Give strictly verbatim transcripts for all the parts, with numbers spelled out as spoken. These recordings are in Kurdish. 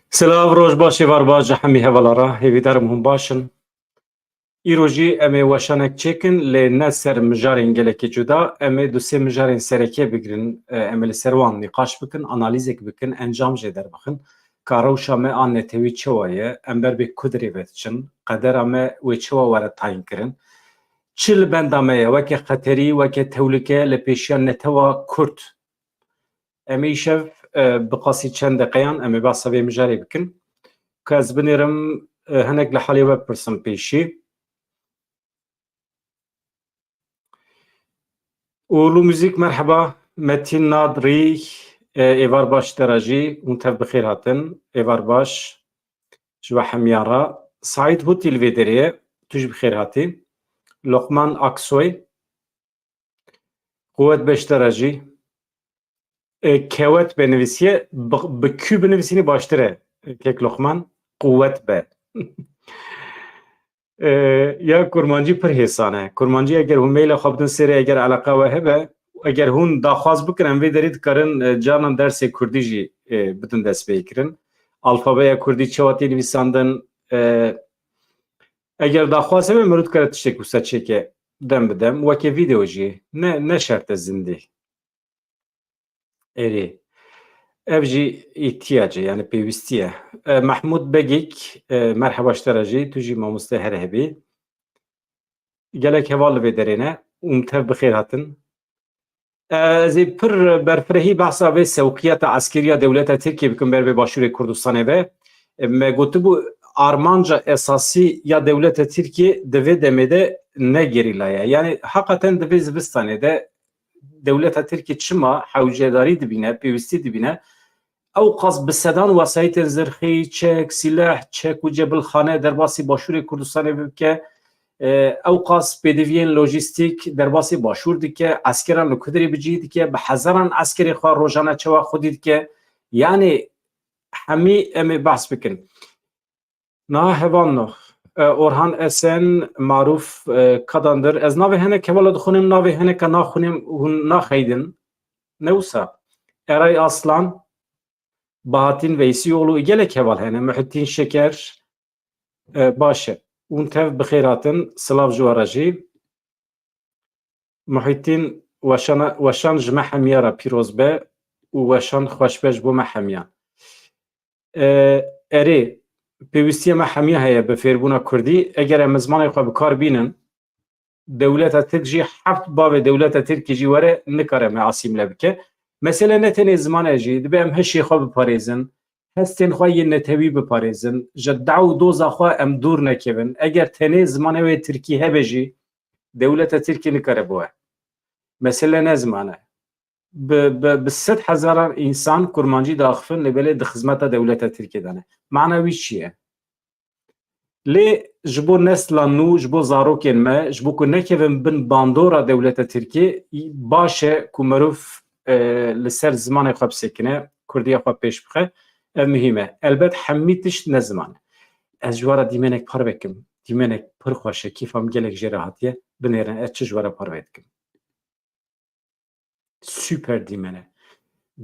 Silav, roj baş, êvar baş ji hemî hevala re. Hêvîdar im hûn baş in. Îro jî em ê weşanek çêkin, lê ne ser mijarên gelekî cuda. Em ê du sê mijarên sereke bigirin, e, em ê li ser wan nîqaş bikin, analîzek bikin, encam jê derbixin. Ka rewşa me a netewî çawa ye, em ber bê ku dirê ve diçin, qedera me wê çawa were tayînkirin. Çi li benda me ye, weke xeterî, weke tewlike li pêşiya netewa Kurd? Em ê îşev, e, bi qasî çend deqeyan em ê behsa vê mijarê bikin. Ka ez binêrim, e, hinek li halê we bipirsim pêşî. Uğurlu Müzik, merheba. Metin Nadri, e, êvar baş te re jî. Hûn tev bi xêr hatin. Êvar baş ji we hemiyan re. Saîd Hutî li vê derê ye. Tu jî bi xêr hatî. Lokman Aksoy. Quwet be ji te re jî. E, kewet be nivîsiye, bi, bi Q binivîsînî baştir e. Kek Lokman, quwet be. E, ya kurmancî pir hêsan e. Kurmancî eger hûn maila xwe bidin sêrê, eger eleqa we hebe, eger hûn daxwaz bikin, em vê derî dikarin, e, carnan dersê kurdî jî, e, bidin destpêkirin. Alfabeya kurdî çawa tê nivîsandin, e, eger daxwaz hebe, mirov dikare tiştek wisa çêke dem bi dem, weke vîdeo jî, ne, ne şert e zindî. Erê. Ev jî îhtiyacê, yani pêwîstî ye. E, Mehmûd Begîk, e, merheba ji te re jî, tu jî mamoste her hebî. Gelek heval li vê derê ne, û tev bi xêr hatin. Ez ê pir berfirehî behsa vê sewqiyeta eskerî ya dewleta Tirkiyê bikim ber vê Başûrê Kurdistanê ve. Me gotibû, armanca esasî ya dewleta Tirkiyê di vê demê de ne gerîla ye. Yani heqeten di vê zivistanê de dewleta Tirkiyê çima hewcedarî dibîne, pêwîstî dibîne, ew qas bi sedan wesayîtên zirxî, çek, sîleh, çek û cebilxane derbasî Başûrê Kurdistanê bike, e, ew qas pêdiviyên lojîstîk derbasî Başûr dike, eskeran li ku dirê bi cihî dike, bi hezaran eskerê xwe rojane çawa xwedî dike. Yanî hemî em ê behs bikin. Niha hevalno, e, Orhan Esen, Maruf, e, Kadandir. Ez navê hinek hevala dixwînim, navê hineka naxwînim, hûn naxeydin. Ne wisa. Eray Aslan, Bahattin Veysioglu, gelek heval hene. Muhittin Şeker, e, baş e. Hûn tev bi xêr hatin. Silav ji we re jî. Muhittin, weşana, weşan ji me hemiya re pîroz be û weşan xweş be ji bo me hemiyan. E, erê, pêwîstiya me hemiya heye bi fêrbûna kurdî. Eger em zimanê xwe bi kar bînin, dewleta Tirk jî heft bavê dewleta Tirkî jî were, nikare me asîmle bike. Mesele ne tenê ziman e jî, dibe em hişê xwe biparêzin, hestên xwe yên netewî biparêzin, ji deh û doza xwe em dûr nekevin. Eger tenê zimanê wê Tirkî hebe jî, dewleta Tirkî nikare biwe. Mesele ne ziman e. Bi, bi, bi sed hezaran însan kurmancî diaxifin, lê belê di xizmeta dewleta Tirkiyê de ne. Mana wî çi ye? Lê ji bo nesla nû, ji bo zarokên me, ji bo ku nekevin bin bandora dewleta Tirkiyê, baş e ku mirov, e, li ser zimanê xwe bisekine, kurdiya xwe pêş bixe. Ev muhîm e. Elbet hemî tişt ne ziman e. Ez ji we re dîmenek parve kim. Dîmenek pir xweş e, kêfa min gelek jê re hatiye. Binêrin, ez çi ji we re parve dikim. Super dîmen e.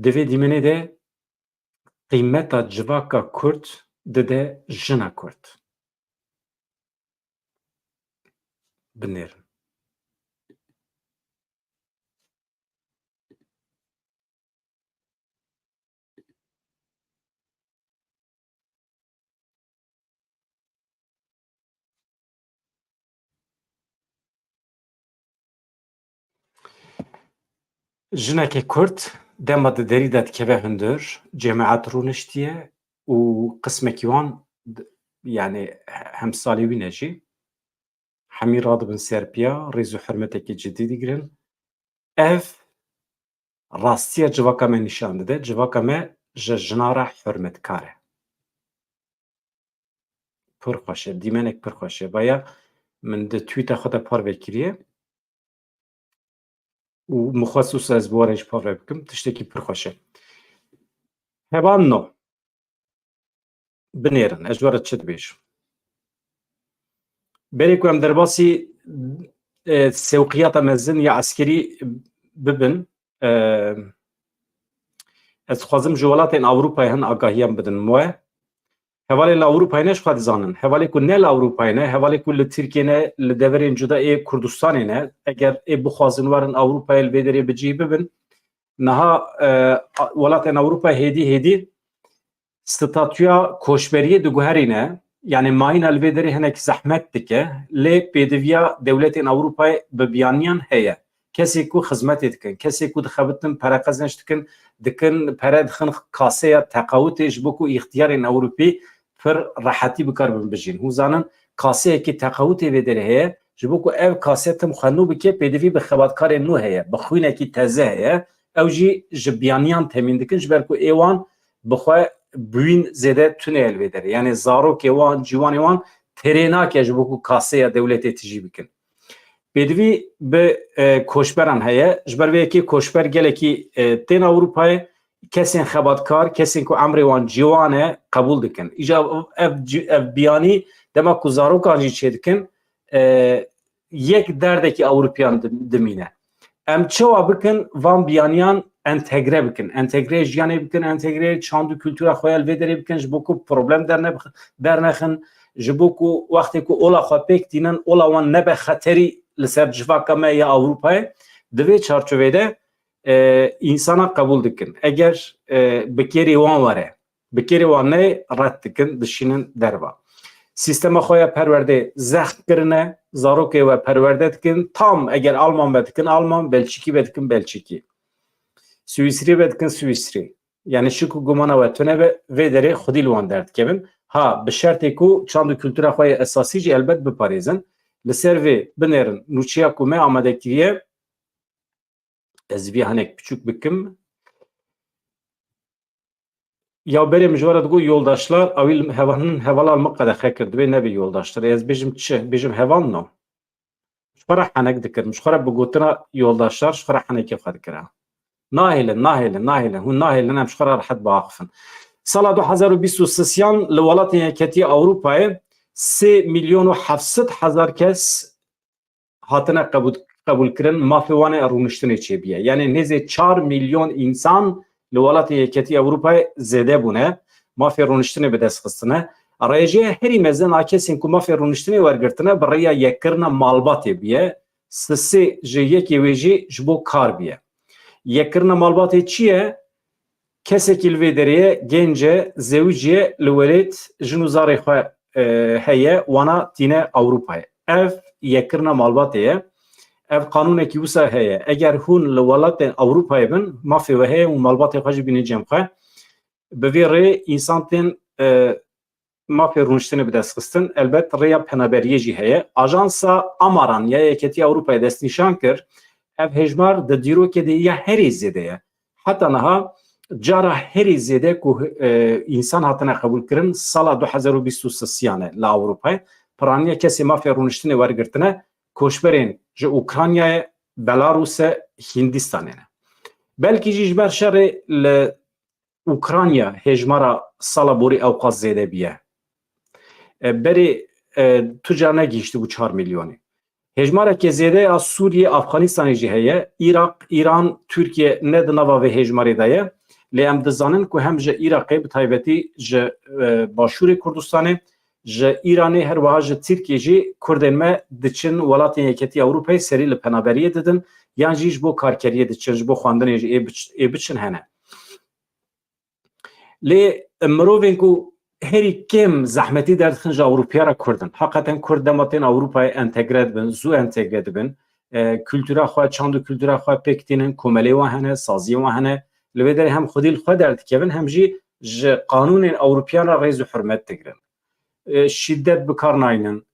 Di vê dîmenê de qîmeta civaka Kurd dide jina Kurd. Binêrin. Jineke Kurd dema di derî de dikeve hundir, cemaet rûniştiye û qismekî wan d-, yani hemsalê wî ne jî. Hemî radibin ser piya, rêz û hurmetekî cidî digirin. Ev rastiya civaka me nîşan dide. Civaka me ji jina re hurmetkar e. Pir xweş e. Dîmenek pir xweş e. Vaya min di tweeta xwe de parve kiriye. Û min xwest wisa ez bi we re jî parve bikim. Tiştekî pir xweş e. Hevalno. Binêrin, ez ji we re çi dibêjim? Berê ku em derbasî, e, sewqiyata mezin ya eskerî bibin, e, Ez dixwazim ji welatên Ewropayê hin agahiyan bidin we. Hevalên li Ewropayê ne ji xwe dizanin. Hevalê ku ne li Ewropayê ne, hevalê ku li Tirkiyê ne, li deverên cuda ê Kurdistanê ne, eger ê bixwazin werin Ewropayê li vê derê bi cih bibin, niha, e, welatên Ewropayê hêdî hêdî statûya koçberiyê diguherîne, yanî mayîna li vê derê hinek zehmet dike, lê pêdiviya dewletên Ewropayê bi biyaniyan heye. Kesê ku xizmetê dikin, kesê ku dixebitin pere qezenç dikin, dikin pere dixin kaseya teqawitê ji bo ku îxtiyarên Ewropî pir rehetî bikaribin bijîn. Hûn zanin kaseyekî teqawitê vê derê heye, ji bo ku ev kase tim xwendû bike, pêdivî bi xebatkarên nû heye, bi xwînekî teze heye, ew jî ji biyaniyan temîn dikin, ji ber ku ê wan bi xwe bûyîn zêde tune ye li vê derê. Yanî zarokê wan, ciwanê wan têrê nake ji bo ku kaseya dewletê tijî bikin. Pêdivî bi, e, koçberan heye. Ji ber vê yekê koçber gelekî, e, tên Ewropayê, kesên xebatkar, kesên ku emrê wan ciwan e, qebûl dikin. Îca ev ci-, ev biyanî dema ku zarokan jî çêdikin, e, yek derdekî Ewropiyan dim-, dimîne. Em çawa bikin van biyaniyan entegre bikin? Entegre jiyanê bikin, entegre çand û kultura xwe ya li vê derê bikin, ji bo ku problem derne-, dernexin, ji bo ku wextê ku ola xwe pêk tînin, ola wan nebe xeterî li ser civaka me ya Ewropayê. Di vê çarçovê de, e, însana qebûl dikin. Eger, e, bi kêrê wan were, bi kêrê wan neyê, red dikin, dişînin derva. Sîstema xwe ya perwerdê zext kirine, zarokê we perwerde dikin, tam eger Alman be dikin Alman, Belçikî be dikin Belçikî. Swîsrî be dikin Swîsrî. Yanî şik û gumana we tune be, vê derê xwedî li wan derdikevin. Ha, bi şertê ku çand û kultura xwe yê esasî jî elbet biparêzin. Li ser vê binêrin nûçeya ku me amade kiriye, ez vî hinek piçûk bikim. Ya berê min ji we re digot yoldaşlar, ewî hevalin, hevalal min qedexe kir, dibê nebe yoldaşlar. Ez bêjim çi? Bêjim heval no. Ji xwe re henek dikirim. Ji xwe re bi gotina yoldaşlar, ji xwe re henekê xwe dikira. Nahêlin, nahêlin, nahêlin. Hûn nahêlin, em ji xwe re rehet biaxifin. Sala du hezar û bîst û sisiyan li welatên Yeketî Ewropayê sê milyon û heft sed hezar kes hatine qebûl-, qebûlkirin, mafê wan ê rûniştinê çêbiye. Yanî nêzê çar milyon însan li welatê Yeketî Ewropayê zêde bûne, mafê rûniştinê bi dest xistine. Rêjeya herî mezin a kesên ku mafê rûniştinê wergirtine bi rêya yekkirina malbatê bûye, sisê ji yekê wê jî ji bo kar bûye. Yekkirina malbatê çi ye? Kesekî li vê derê ye, genc e, zewicî ye, li welêt jin û zarê xwe, e, heye, wana tîne Ewropayê. Ev yekkirina malbatê ye. Ev qanûnekî wisa heye. Eger hûn li welatên Ewropayê bin, mafê we heye û malbatê xwe jî bînin cem xwe. Bi vê rê însan tên, e, mafê rûniştinê bi dest xistin. Elbet rêya penaberiyê jî heye. Ajansa Amaran ya Yeketî Ewropayê destnîşan kir, ev hêjmar di dîrokê de ya herî zêde ye. Heta niha cara herî zêde ku, e, însan hatine qebûlkirin sala du hezar û bîst û sisiyan e li Ewropayê. Piraniya kesê mafê rûniştinê wergirtine koçberên ji Ukraynayê, Belarûsê, Hindistanê ne. Belkî jî ji ber şerê li Ukrayna hêjmara sala borî ewqas zêde bûye. E, berê, e, tu cara negihîştibû çar milyonê. Hêjmareke zêde ya Sûriyê, Afxanistanê jî heye. Îraq, Îran, Tirkiye ne di nava vê hêjmarê de ye. Lê em dizanin ku hem ji Îraqê, bi taybetî ji, e, başûrê Kurdistanê, ji Îranê, her wiha ji Tirkiyê jî Kurdên me diçin welatên Yeketî Ewropayê, serî li penaberiyê didin, yan jî ji bo karkeriyê diçin, ji bo xwendinê jî ê biç-, ê biçin hene. Lê mirovên ku herî kêm zehmetî derdixin ji Ewropiya re Kurd in. Heqeten Kurd dema tên Ewropayê entegre dibin, zû entegre dibin. E, kultura xwe, çand û kultura xwe pêk tînin, komelê wan hene, saziyê wan hene. Li vê derê hem xwedî li xwe derdikevin, hem jî ji qanûnên Ewropiyan re rêz û hurmet digirin. E, şîdet bi kar naynin.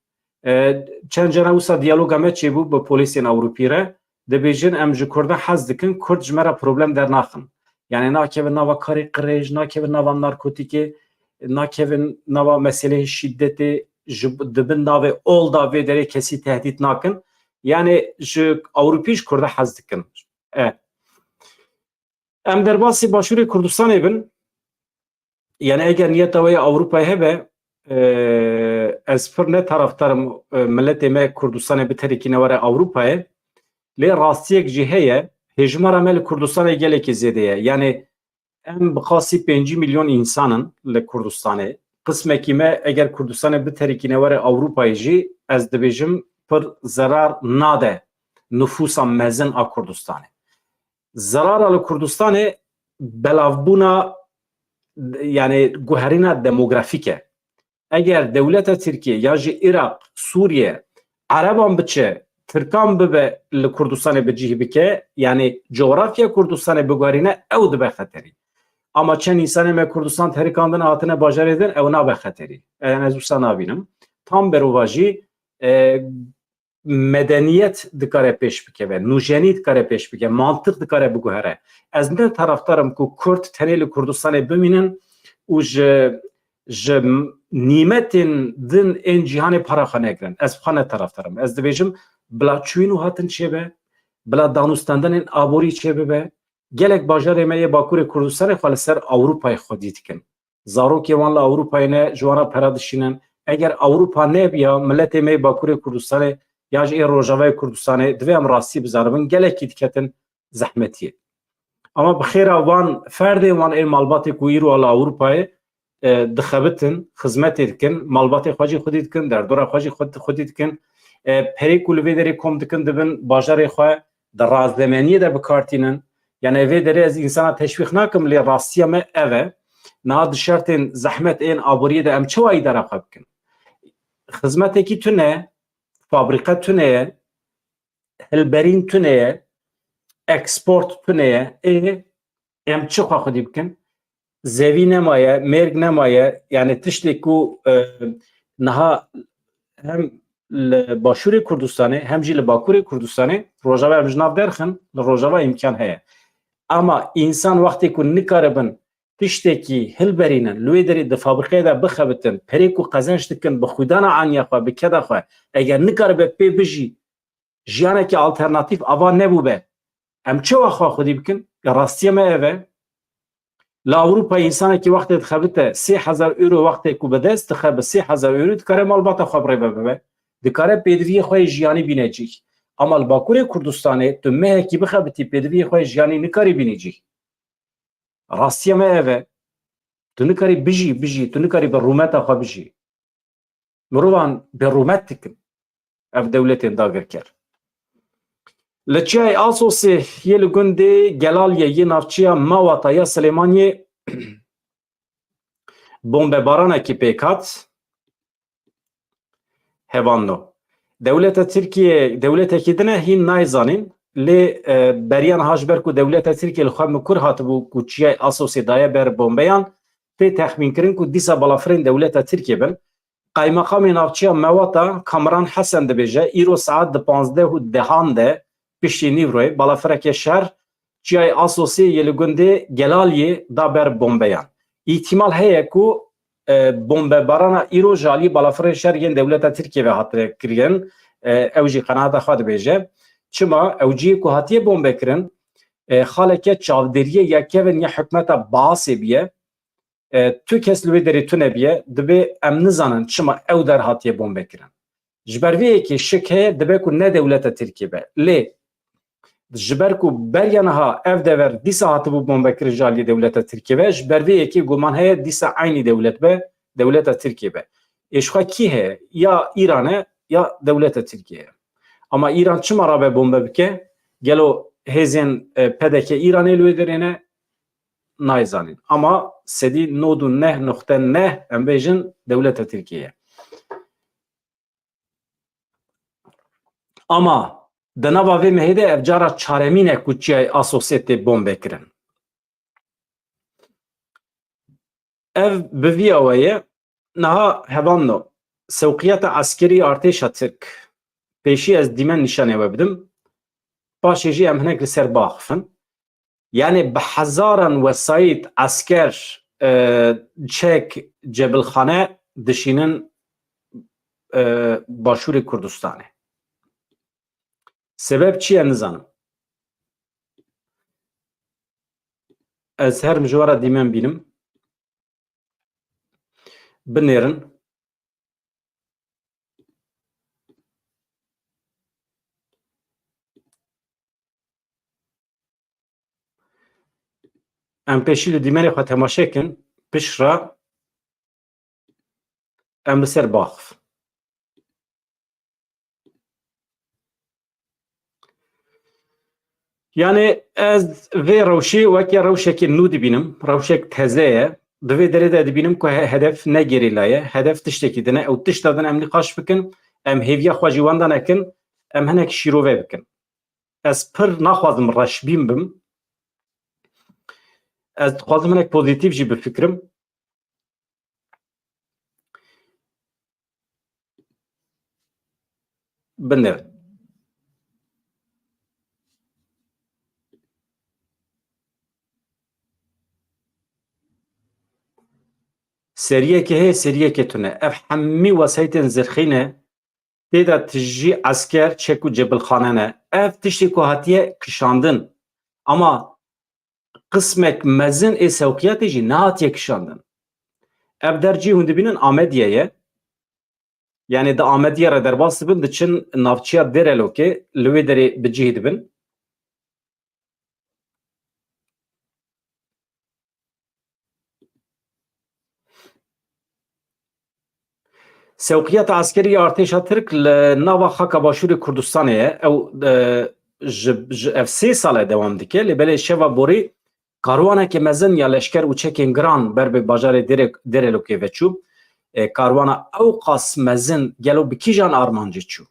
E, çend cara wisa diyaloga me çêbû bi polîsên Ewropî re. Dibêjin, em ji Kurdan hez dikin, Kurd ji me re problem dernaxin. Yanî nakevin nava karê qirêj, nakevin nava narkotîkê, nakevin nava meseleyên şîdetê, ji, di bin navê olda vê derê kesî tehdît nakin. Yanî ji Ewropî ji Kurda hez dikin. E. Em derbasî Başûrê Kurdistanê bin. Yanî eger niyeta we ya Ewropayê hebe, e, ez pir ne taraftar im, e, miletê me Kurdistanê biterikîne were Ewropayê. Lê rastiyek jî heye, hêjmara me li Kurdistanê gelekî zêde ye. Yanî Em bi qasî pêncî milyon însan in li Kurdistanê. Qismekî me eger Kurdistanê biterikîne were Ewropayê jî, ez dibêjim pir zerar nade nifûsa mezin a Kurdistanê. Zerara li Kurdistanê belavbûna, yani guherîna demografîk e. Eger dewleta Tirkiye ya jî Iraq, Sûriye, Ereban biçe, Tirkan bibe li Kurdistanê bi cih bike, yani coğrafya Kurdistanê biguherîne, ew dibe xeterî. Ama çend însanê me Kurdistan terikandin hatine bajarê din, ew nabe xeterî. Yani ez wisa nabînim. Tam berovajî, e, medeniyet dikare pêş bikeve, nûjenî dikare pêş bike, mantiq dikare biguhere. Ez ne taraftar im ku Kurd tenê li Kurdistanê bimînin û ji, ji nîmetên din ên cîhanê para xwe negirin. Ez xwe ne taraftar im. Ez dibêjim bila çûyîn û hatin çêbe, bila danûstendinên aborî çêbibe. Gelek bajarê me yê Bakurê Kurdistanê xwe li ser Ewropayê xwedî dikin. Zarokê wan li Ewropayê ne, ji wan re pere dişînin. Eger Ewropa nebiya, miletê me yê Bakurê Kurdistanê ya jî ê Rojavayê Kurdistanê, divê em rastî bizanibin, gelekî diketin zehmetiyê. Ama bi xêra wan ferdê, wan ê malbatê ku îro li Ewropayê, e, dixebitin, xizmetê dikin, malbatê xwe jî xwedî dikin, derdora xwe jî xwed-, xwedî dikin, e, perê ku li vê derê kom dikin, dibin bajarê xwe di razemeniyê de bi kar tînin. Yani vê derê ez însana teşwîq nakim, lê rastiya me ev e. Niha di şertên zehmet ên aboriyê de em çawa îdara xwe bikin? Xizmetekî tune, fabrîqe tune ye, hilberîn tune ye, eksport tune ye. Ê, em çi xwe xwedî bikin? Zevî nemaye, mêrg nemaye, yani tiştê ku, e, niha hem li Başûrê Kurdistanê hem jî li Bakurê Kurdistanê, Rojava em ji nav derxin, li Rojava îmkan heye. Ama însan wextê ku nikaribin tiştekî hilberînin, li wê derê di fabrîqeyê de bixebitin, perê ku qezenc dikin bi xwîdana aniya xwe, bi keda xwe, eger nikaribe pê bijî, jiyanekî alternatîf ava nebûbe, em çawa xwe xwedî bikin? Ya rastiya me ev e. Li Ewropa însanekî wextê dixebite sê hezar euro, wextê ku bi dest dixe bi sê hezar euro dikare malbata xwe bi rê ve bibe. Dikare pêdiviyê xwe yê jiyanî bîne cih. Ama li Bakurê Kurdistanê tu mehekî bixebitî pêdiviyê xwe yê jiyanî nikarî bînî cih. Rastiya me ev e. Tu nikarî bijî, bijî, tu nikarî bi rûmeta xwe bijî. Mirovan bi rûmet dikin ev dewletên dagirker. Li Çiyayê Asosê yê li gundê Gelaliyê yê navçeya Mewata ya Silêmaniyê bombebaranekî pêk hat. Hevando. Dewleta Tirkiye, dewletekî din e, hîn nayê zanîn. Lê, e, beriya niha ji ber ku dewleta Tirkiye li xwe mikur hatibû ku Çiyayê Asosê daye ber bombeyan, tê texmînkirin ku dîsa balafirên dewleta Tirkiye bin. Qaymeqamê navçeya Mewata Kamran Hesen dibêje, îro saet di panzdeh û dehan de piştî nîvroyê balafireke şer Çiyayê Asosê yê li gundê Gelaliyê da ber bombeyan. Îhtimal heye ku, e, bombebarana îro ji alî balafirên şer yên dewleta Tirkiyê ve hatine kirin. E, ew jî qenaeta xwe dibêje. Çima? Ew cihê ku hatiye bombekirin, e, xaleke çavdêriyê ya kevin ya hikûmeta Baasê bûye. E, tu kes li wê derê tune bûye, dibê em nizanin çima ew der hatiye bombekirin. Ji ber vê yekê şik heye, dibe ku ne dewleta Tirkiyê be. Lê ji ber ku beriya niha ev dever dîsa hatibû bombekirin ji aliyê dewleta Tirkiyê ve, ji ber vê yekê guman heye dîsa eynî dewlet be, dewleta Tirkiyê be. Ê ji xwe kî heye? Ya Îran e, ya dewleta Tirkiyê ye. Ama Îran çima rabe bombe bike? Gelo hêzên, e, P D K Îranê li wê derê ne? Nayê zanîn. Ama sedî nod û neh nuqte neh, em bêjin, dewleta Tirkiyê ye. Ama di nava vê mehê de ev cara çaremîn e ku Çiyayê Asosê tê bombekirin. Ev bi vî awayî ye. Niha hevando, sewqiyeta eskerî artêşa Tirk. Pêşî ez dîmen nîşanê we bidim. Paşê jî em hinek li ser biaxifin. Yani bi hezaran wesayît, esker, e, çek, cebilxane dişînin, e, Başûrê Kurdistanê. Sebeb çi ye nizanim. Ez herim ji we re dîmen bînim. Binêrin. Em pêşî li dîmenê xwe temaşe kin, piştre em li ser baxif. Yani ez vê rewşê weke rewşekê nû dibînim, rewşek teze ye. Di vê derê de dibînim ku he-, hedef ne gerîla ye, hedef tiştekî din e. Ew tişta din em nîqaş bikin, em hêviya xwe jî wenda nekin, em hinek şîrove bikin. Ez pir naxwazim reşbîn bim. Ez dixwazim hinek pozîtîf jî bifikirim. Binêrin. Seriyekê heye, seriyekê tune. Ev hemî wesayîtên zirxî ne. Tê de tijî esker, çek û cebilxane ne. Ev tiştê ku hatiye kişandin. Ama qismek mezin ê sewqiyatê jî nehatiye kişandin. Ev der cî hûn dibînin Amediye ye. Yani di Amediye re derbas dibin, diçin navçeya Dêrelokê, li wê derê bi cihê dibin. Sewqiyata eskerî ya artêşa Tirk li nava xaka Başûrê Kurdistanê ye. Ew, e, ji, ji ev sê sal e dewam dike. Lê belê şeva borî karwaneke mezin ya leşker û çekên giran ber bi bajarê Dêrê-, Dêrelokê ve çû. E, karwana ewqas mezin gelo bi kîjan armancê çû?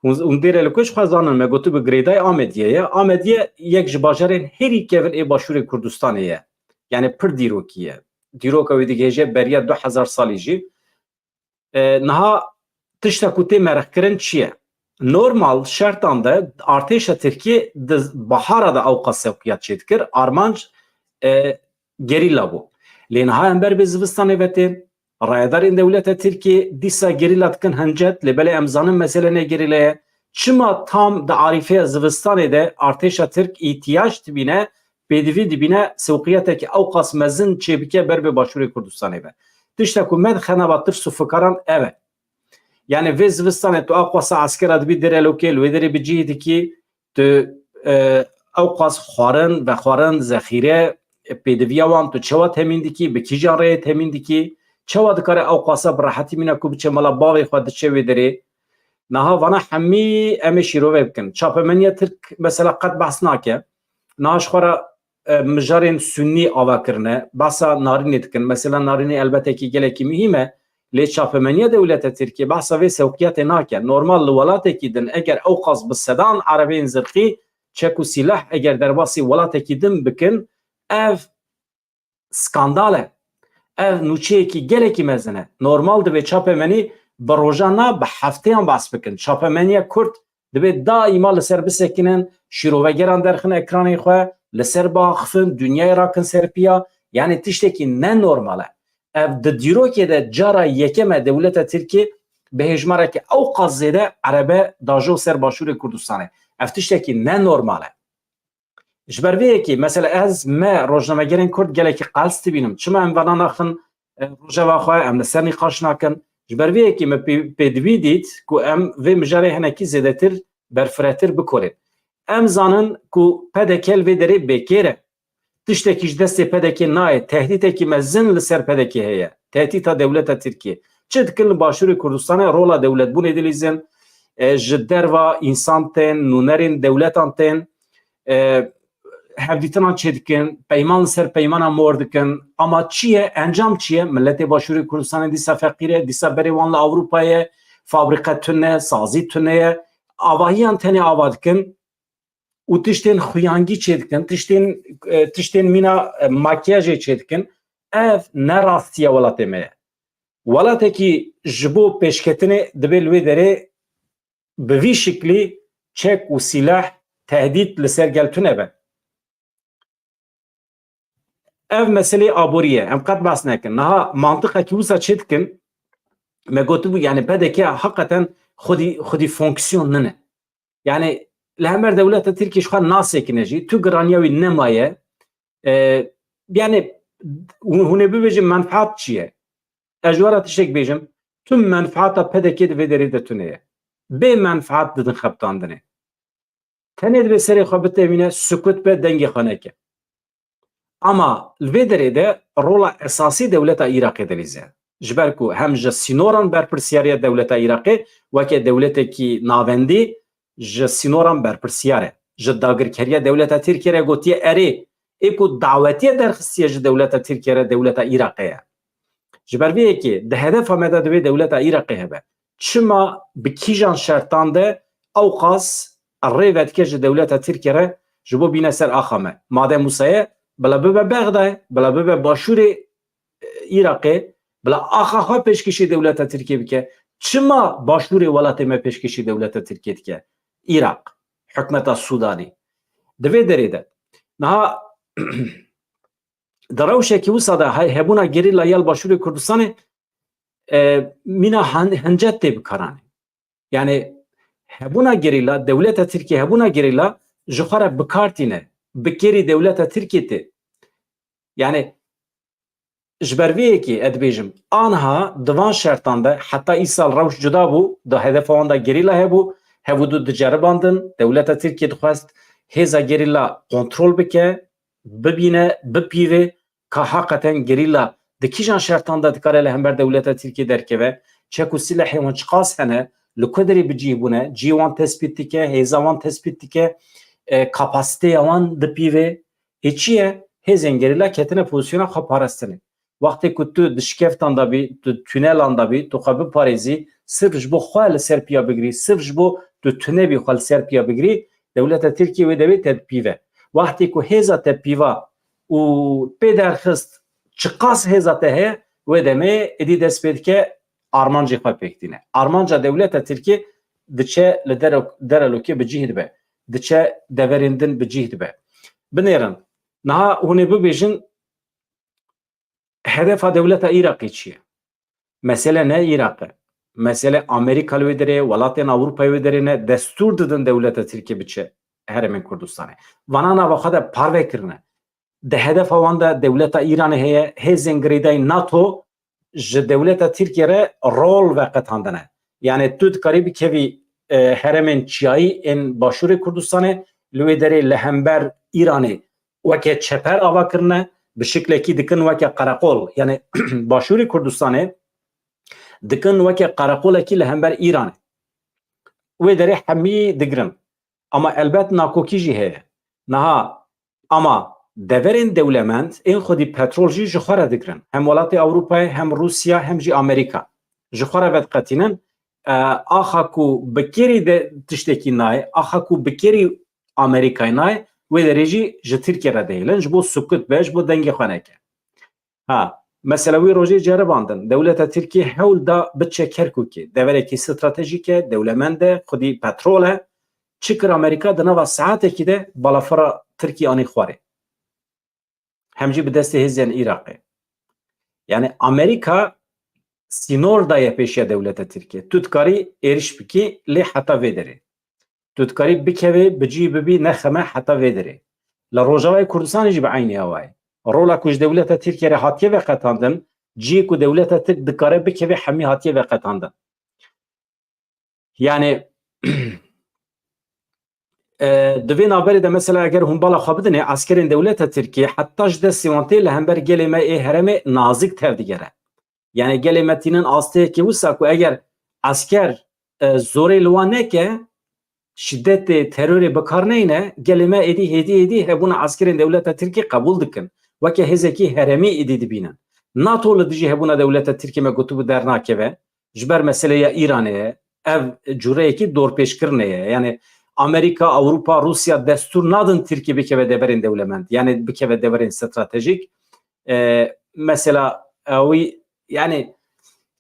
Hûn, hûn Dêrelokê jixwe zanin, me gotibû girêdayî Amediye ye. Amediye yek ji bajarên herî kevin ê Başûrê Kurdistanê ye. Yani pir dîrokî ye. Dîroka wî digihêje beriya du hezar salî jî. E, niha tişta ku tê merixkirin çi ye? Normal şertan de artêşa Tirkiyê di bahara de ewqas sewqiyat çêdikir, armanc, e, gerîla bû. Lê niha em ber bi zivistanê ve tên, rayedarên dewleta Tirkiyê dîsa gerîla dikin hincet, lê belê em zanin mesele ne gerîla ye. Çima tam di arîfeya zivistanê de artêşa Tirk îtiyac dibîne, pêdivî dibîne sewqiyatekî ewqas mezin çêbike ber bi Başûrê Kurdistanê ve? Tişta ku me di xenaba tirs û fikaran ev e. Yani vê zivistanê tu ewqasa eskera dibî Dêrelokê, li wê derê bi cihê dikî, tu, e, ewqas xwarin, vexwarin, zexîre, e, pêdiviya wan tu çawa temîn dikî, bi kîjan rêyê temîn dikî, çawa dikare ewqasa bi rehetî mîna ku biçe mala bavê xwe diçe wê derê? Niha vana hemî em ê şîrove bikin. Çapemeniya Tirk mesela qet behs nake. Niha ji xwe re, e, mijarên sunnî ava kirine. Behsa narînê dikin. Mesela narînê elbetekî gelekî muhîm e. Lê çapemeniya dewleta Tirkiyê behsa vê sewqiyatê nake. Normal li welatekî din eger ewqas bi sedan erebeyên zirxî, çek û sîleh eger derbasî welatekî din bikin, ev skandal e. Ev nûçeyekî gelekî mezin e. Normal divê çapemenî bi rojan na, bi hefteyan behs bikin. Çapemeniya Kurd divê daîma li ser bisekinin, şîrovegeran derxin ekranê xwe, li ser biaxifin, dinyayê rakin ser piya. Yani tiştekî ne normal e. Ev di dîrokê de cara yekem e dewleta Tirkiyê bi hêjmareke ewqas zêde erebe dajo ser Başûrê Kurdistanê. Ev tiştekî ne normal e. Ji ber vê yekê, mesela ez, me rojnamegerên Kurd gelekî qels dibînim. Çima em vana naxin, e, rojeva xwe, em li ser nîqaş nakin? Ji ber vê yekê me pê-, pêdivî dît ku em vê mijarê hinekî zêdetir berfiretir bikorên. Em zanin ku P D K li vê derê bêkêr e. Tiştekî ji destê P D K nayê. Tehdîtekî mezin li ser P D K heye. Tehdîta dewleta Tirkiyê. Çi dikin li Başûrê Kurdistanê, rola dewletbûnê dilîzin. E, ji derva însan tên, nûnerên dewletan tên. E, hevdîtinan çêdikin, peyman li ser peymana mor dikin. Ama çi ye? Encam çi ye? Miletê Başûrê Kurdistanê dîsa feqîr e, dîsa berê wan li Ewropa ye, fabrîqe tune, sazî tune ye. Avahiyan tenê ava dikin û tiştên xuyangî çêdikin, tiştên, e, tiştên mîna, e, makyajê çêdikin. Ev ne rastiya welatê me ye. Welatekî ji bo pêşketinê divê li wê derê bi vî şiklî çek û sîleh, tehdît li ser gel tune be. Ev meseleyê aborî ye. Em qet behs nekin. Niha mantiqekî wisa çê dikin. Me gotibû, yani P D K heqeten xwedî, xwedî fonksiyon nine. Yani li hember dewleta Tirkiyê ji xwe nasekine jî. Tu giraniya wî nemaye. E, yani hûn, hûn ê bibêjin menfaat çi ye? Ez ji we re tiştek bêjim. Tu menfaata P D K di vê derê de tune ye. Bê menfaat didin xebitandinê. Tenê divê serê xwe bitewîne, sukut be, dengê xwe neke. Ama li vê derê de rola esasî dewleta Iraqê dilîze. Ji ber ku hem ji sînoran berpirsiyar e dewleta Iraqê, weke dewletekî navendî ji sînoran berpirsiyar e. Ji dagirkeriya dewleta Tirkiyê re gotiye erê, ê ku dawetiye derxistiye ji dewleta Tirkiyê re dewleta Iraqê ye. Ji ber vê yekê di hedefa me de divê dewleta Iraqê hebe. Çima, bi kîjan şertan de ewqas rê vedike ji dewleta Tirkiyê re ji bo bîne ser axa me? Made Musa ye, bila bibe Bexdayê, bila bibe başûrê, e, Iraqê, bila axa xwe pêşkêşî dewleta Tirkiyê bike. Çima başûrê welatê me pêşkêşî dewleta Tirkiyê dike? Iraq, hikûmeta Sûdanê. Di vê derê de niha di rewşekî wisa de he-, hebûna gerîla ya li Başûrê Kurdistanê, e, mîna han-, hincet tê bikaranê. Yani hebûna gerîla, dewleta Tirkiyê hebûna gerîla ji xwe re bi kar tîne, bi kêrî dewleta Tirkiyê tê. Yani ji ber vê yekê ez dibêjim, anha di van şertan de heta îsal rewş cuda bû, di hedefa wan de gerîla hebû, hevûdu diceribandin, dewleta Tirkiyê dixwest hêza gerîla kontrol bike, bibîne, bipîve ka heqeten gerîla di kîjan şertan de dikare li hember dewleta Tirkiyê derkeve, çek û silehê wan çiqas hene, li ku derê bi cih bûne, cihê wan tespît dike, hêza wan tespît dike, e, kapasiteya wan dipîve. Ê çi ye? Hêzên gerîla ketine pozîsyona xwe parastinê. Wextê ku tu di şikeftan de bî, tu tunelan de bî, tu xwe biparêzî, sirf ji bo xwe li ser piya bigirî, sirf ji bo tu tunebî xwe li ser piya bigirî, dewleta Tirkiyê wê devê te dipîve. Wextê ku hêza te pîva û pê derxist çiqas hêza te heye, wê demê êdî dest pê dike armancê xwe pêk tîne. Armanca dewleta Tirkiyê diçe li dere-, derelokê bi cih dibe. Diçe deverên din bi cih dibe. Binêrin, niha hûn ê bibêjin, hedefa dewleta Iraqê çi ye? Mesele ne Iraq e. Mesele Amerîka li wê derê, welatên Ewropayê wê derê ne, destûr didin dewleta Tirkiyê biçe herêmên Kurdistanê. Vana nava xwe de parve kirine. Di hedefa wan de dewleta Îranê heye, hêzên girêdayî NATO ji dewleta Tirkiyê re rol veqetandine. Yani tu dikarî bikevî, e, herêmên çiyayî ên Başûrê Kurdistanê, li wê derê li hember Îranê weke çeper ava kirine, bi şiklekî dikin weke qereqol. Yani Başûrê Kurdistanê dikin weke qereqolekî li hember Îranê. Wê derê hemî digirin. Ama elbet nakokî jî heye. Niha, ama deverên dewlemend ên xwedî petrol jî ji xwe re digirin. Hem welatê Ewropayê, hem Rûsya, hem jî Amerîka. Ji xwe re vediqetînin. E, axa ku bi kêrî de tiştekî nayê, axa ku bi kêrî Amerîkayê nayê, wê derê jî ji Tirkiyê re dihêlin. Ji bo sukut be, ji bo dengê xwe neke. Ha, mesela wî rojê ceribandin. Dewleta Tirkiyê hewl da biçe Kerkûkê. Deverekî stratejîk e, dewlemend e, xwedî petrol e. Çi kir Amerîka? Di nava saetekî de balafira Tirkiyê anî xwarê. Hem jî bi destê hêzên Iraqê. Yani Amerîka sînor daye pêşiya dewleta Tirkiyê. Tu dikarî êriş bikî, lê heta vê derê. Tu dikarî bikevê, bi cî bibî, nexeme heta vê derê. Li Rojavayê Kurdistanê jî bi eynî awayî. Rola ku ji dewleta Tirkiyê re hatiye veqetandin, cihê ku dewleta Tirk dikare bikevê hemî hatiye veqetandin. Yani, e, di vê navberê de mesela eger hûn bala xwe bidinê, eskerên dewleta Tirkiyê heta ji destê wan tê li hember gelê me ê herêmê nazik tevdigere. Yani gelê me tînin asteyekê wisa ku eger esker, e, zorê li wan neke, şidetê, terorê bi kar neyne, gelê me êdî hêdî hêdî hebûna eskerên dewleta Tirkiyê qebûl dikin. Weke hêzekî herêmî êdî dibînin. NATO li dijî hebûna dewleta Tirkiyê me gotibû dernakeve, ji ber meseleya Îranê ye. Ev cureyekî dorpêçkirinê ye. Yani Amerîka, Ewropa, Rûsya destûr nadin Tirkiyê bikeve deverên dewlemend. Yani bikeve deverên stratejîk. E, mesela, e, wî, yani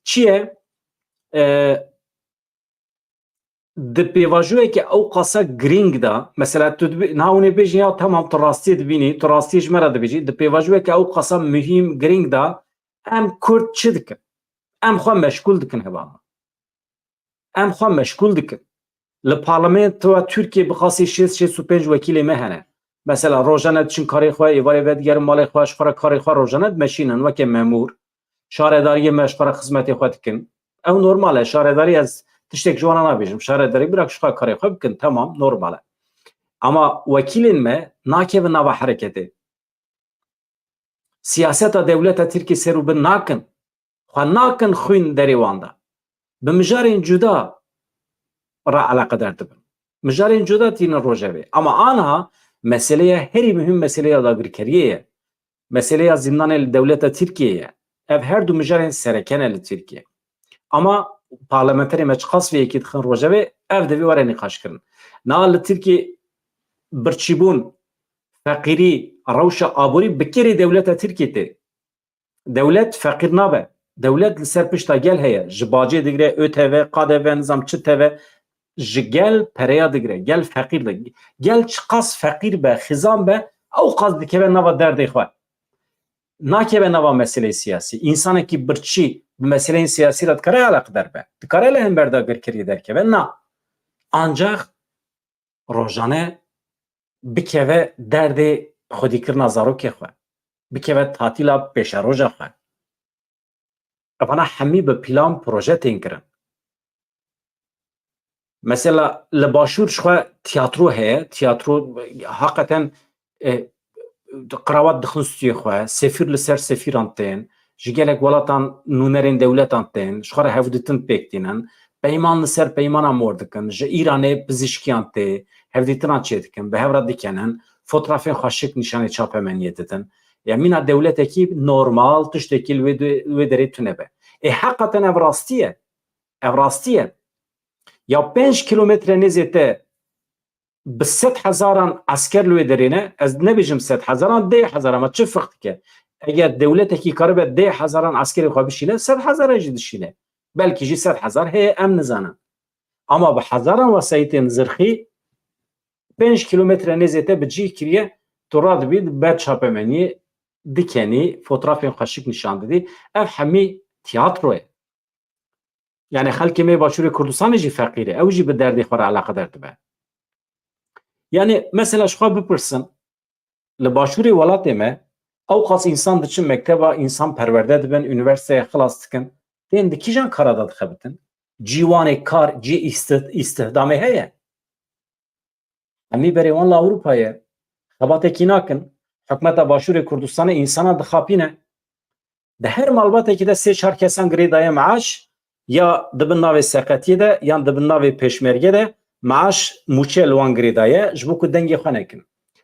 çi ye? E, di pêvajoyeke ew qasa girîng de, mesela tu dibi-, niha hûn ê bêjin, ya tamam, tu rastiyê dibînî, tu rastiyê ji me re dibêjî, di pêvajoyeke ew qasa muhîm, girîng de em Kurd çi dikin? Em xwe meşgûl dikin hevalno. Em xwe meşgûl dikin. Li parlamentoya Tirkiyê bi qasî şêst, şêst û pênc wekîlê me hene. Mesela rojane diçin karê xwe, êvarê vedigerin malê xwe, ji xwe re karê xwe rojane dimeşînin weke memûr. Şaredariyê me ji xwe re xizmetê xwe dikin. Ew normal e, şaredarî ez tiştek ji wan re nabêjim. Şaredarî bira ji xwe karê xwe bikin, temam, normal e. Ama wekîlên me nakevin nava hereketê. Siyaseta dewleta Tirkiyê ser û bin nakin. Xwe nakin xwîn derê wan de. Bi mijarên cuda re eleqedar dibin. Mijarên cuda tînin rojevê. Ama anha meseleya herî muhîm meseleya dagirkeriyê ye. Meseleya zîndanê li dewleta Tirkiyê ye. Ev her du mijarên sereke ne li Tirkiyê. Ama parlamenterê me çiqas vê yekê dixin rojevê, ev divê were nîqaşkirin. Niha li Tirkiyê birçîbûn, feqîrî, rewşa aborî bi kêrê dewleta Tirkiyê tê. Dewlet feqîr nabe. Dewlet li ser pişta gel heye. Ji bacê digire, ÖTV, KDV, nizam çi T V, ji gel pereya digire. Gel feqîr de. Gel çiqas feqîr be, xizan be, ew qas dikeve nava derdê xwe. Nakeve nava meseleyê siyasî. Însanekî birçî bi meseleyên siyasî re dikare eleqedar be. Dikare li hember dagirkiriyê derkeve. Na. Ancax rojane bikeve derdê xwedîkirina zarokê xwe, bikeve tatîla pêşeroja xwe. Evana hemî bi plan proje tên kirin. Mesela li Başûr ji xwe tiyatro heye, tiyatro heqeten, e, qrawat dixin stûyê xwe, sefîr li ser sefîran tên, ji gelek welatan nûnerên dewletan tên, ji xwe re hevdîtin pêk tînin, peyman li ser peymana mor dikin, ji Îranê pizîşkiyan tê, hevdîtinan çêdikin, bi hev re dikenin, fotrafên xweşik nîşanê çapemeniyê didin. Ya mîna dewletekî normal, tiştekî li wê de-, wê derê tune be. Ê heqeten ev rastî ye. Ev rastî ye. Ya pênc kîlometre nêzê te bi sed hezaran esker li wê derê ne, ez nebêjim sed hezaran, deh hezar, ama çi firq dike? Eger dewletekî karibe deh hezaran eskerê xwe bişîne, sed hezaran jî dişîne. Belkî jî sed hezar heye, em nizanin. Ama bi hezaran wesayîtên zirxî pênc kîlometre nêzê te bi cih kiriye, tu radibî ber çapemeniyê dikenî, fotrafên xweşik nîşan didî. Ev hemî tiyatro ye. Yani xelkê me Başûrê Kurdistanê jî feqîr e. Ew jî bi derdê xwe re eleqedar dibe. Yani mesela ji xwe bipirsin, li Başûrê welatê me ew qas însan diçin mekteba, însan perwerde dibin, unîversîteyê xilas dikin. Tên di kîjan kara de dixebitin? Cî wan ê kar, cî îstih-, îstihdamê heye? Hemî berê wan li Ewropa ye. Xebatekî nakin. Hikûmeta Başûrê Kurdistanê însanan dixapîne. Di her malbatekî de sê çar kesan girêdaye meaş, ya di bin navê seqetiyê de, yan di bin navê pêşmerge de meaş, mûçe li wan girêdaye, ji bo ku dengê xwe nekin.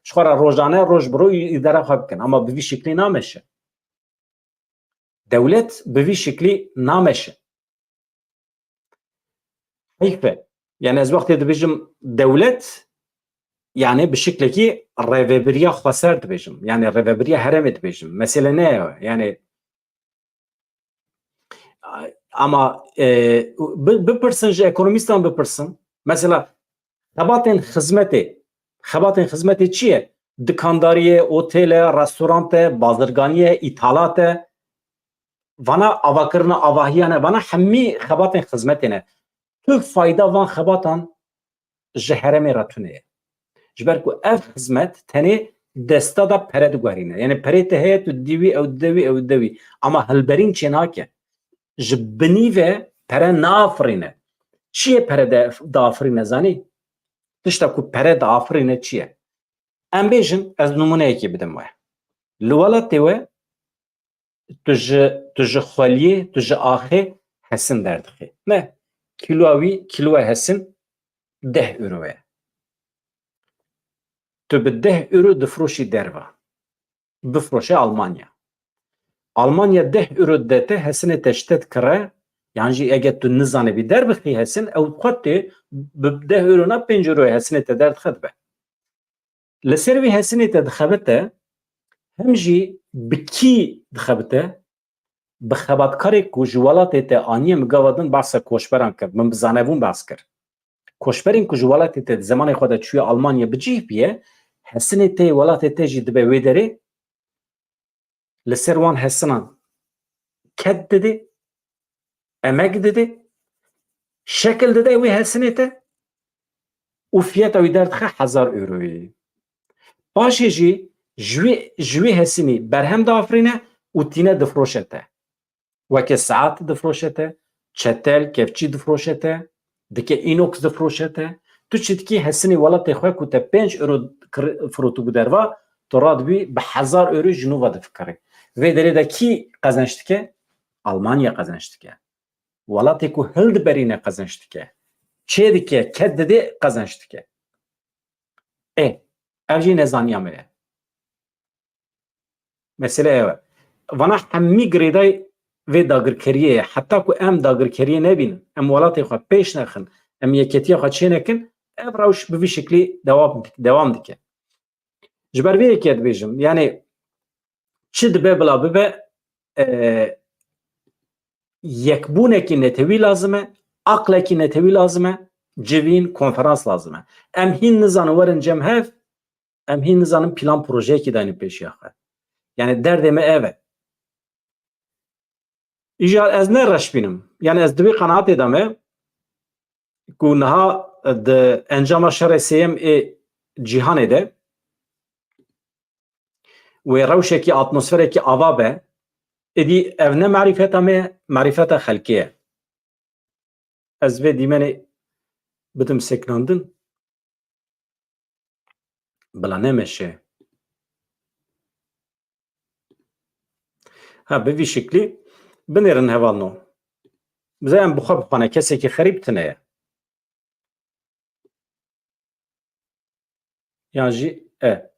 Ji xwe re rojane, roj bi roj îdara xwe bikin. Ama bi vî şiklî nameşe. Dewlet bi vî şiklî nameşe. Heyf e. Yani ez wextê dibêjim dewlet, yani bi şiklekî rêvebiriya xweser dibêjim. Yani rêvebiriya herêmê dibêjim. Mesele ne ye. Yani ama, e, bi-, bipirsin, ji ekonomîstan bipirsin. Mesela xebatên xizmetê, xebatên xizmetê çi ye? Dikandarî ye, otêl e, restorant e, bazirganî ye, îthalat e. Vana avakirina avahiyan e, vana hemî xebatên xizmetê ne. Tu fayda van xebatan ji herêmê re tune ye. Ji ber ku ev xizmet tenê desta da pere diguherîne. Yani perê te heye, tu didî wî, ew dide wî, ew dide wî. Ama hilberîn çê nake. Ji binî ve pere naafirîne. Çi ye pere de, diafirîne zanî? Tişta ku pere diafirîne çi ye? Em bêjin, ez nimûneyekê bidim we. Li welatê we tu ji, tu ji xweliyê, tu ji axê hesin derdixî. Ne, kîloya wî, kîloya hesin deh euro ye. Tu bi deh euro difiroşî derva. Bifroşe Almanya. Almanya deh euro dide te, hesinê te ji te dikire, yan jî eger tu nizanibî derbixî hesin, ew xwe tê bi deh euro na pênc euro hesinê te derdixe dibe. Li ser vî hesinê te dixebite, hem jî bi kî dixebite? Bi xebatkarê ku ji welatê te aniye, min gava din behsa koçberan kir, min bi zanebûn behs kir. Koçberên ku ji welatê te di zemanê xwe de çûye Almanya bi cih biye, hesinê te yê welatê te jî dibe wê derê, li ser wan hesinan ked didê, emek didê, şekil dide wê hesinê te û fiyeta wî derdixe hezar euroyê. Paşê jî ji wê, ji wê hesinî berhem diafirîne û tîne difroşe te. Weke saet difroşe te, çetel, kevçî difroşe te, dike inox difroşe te. Tu çi dikî, hesinê welatê xwe ku te pênc euro kir-, firotibû derva, tu radibî bi hezar euro ji nû ve difikirî. Vê derê de kî qezenç dike? Almanya qezenç dike. Welatê ku hildiberîne qezenç dike. Çê dike, ked didê qezenç dike. Ê, ev jî nezaniya me ye. Mesele ew e. Vana hemî girêdayî vê dagirkeriyê ye. Heta ku em dagirkeriyê nebînin, em welatê xwe pêş nexin, em yeketiya xwe çênekin, ev rewş bi vî şeklî dewam, dewam dike. Ji ber vê yekê dibêjim, yanî çi dibe bila bibe, e, yekbûnekî netewî lazim e, aqlekî netewî lazim e, civîn, konferans lazim e. Em hîn nizanin werin cem hev, em hîn nizanin plan projeyekî daynin pêşiya xwe. Yanî derdê me ev e. Îja ez ne reş bînim. Yanî ez di vê qenaatê de me ku niha di encama şerê sêyem ê cîhanê de wê rewşekî, atmosferekî ava be, êdî ev ne marîfeta me ye, marîfeta xelkê ye. Ez vê dîmenê bidim sekinandin. Bila nemeşe. Ha, bi vî şeklî binêrin hevalno. Bize em bi xwe bixwane, kesekî xerîb tune ye. Yan jî e.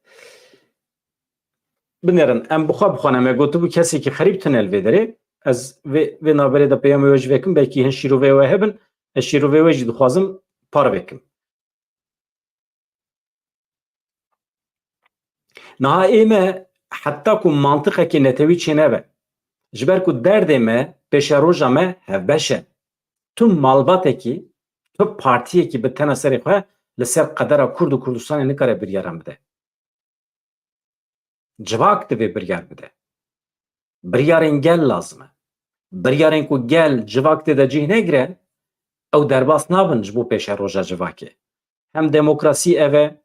Binêrin, em bi xwe bixwane, me gotibû kesekî xerîb tune li vê derê. Ez vê, vê navberê de peyamê we jî vekim, belkî hin şîroveyê we hebin. Ez şîroveyê we jî dixwazim parve kim. Niha ê me heta ku mantiqekê netewî çênebe. Ji ber ku derdê me, pêşeroja me hevbeş e. Tu malbatekî, tu partiyekî bi tena serê xwe li ser qedera Kurd û Kurdistanê nikare biryaran bide. Civak divê biryar bide. Biryarên gel lazim e. Biryarên ku gel, civak tê de cih negire, ew derbas nabin ji bo pêşeroja civakê. Hem demokrasî ev e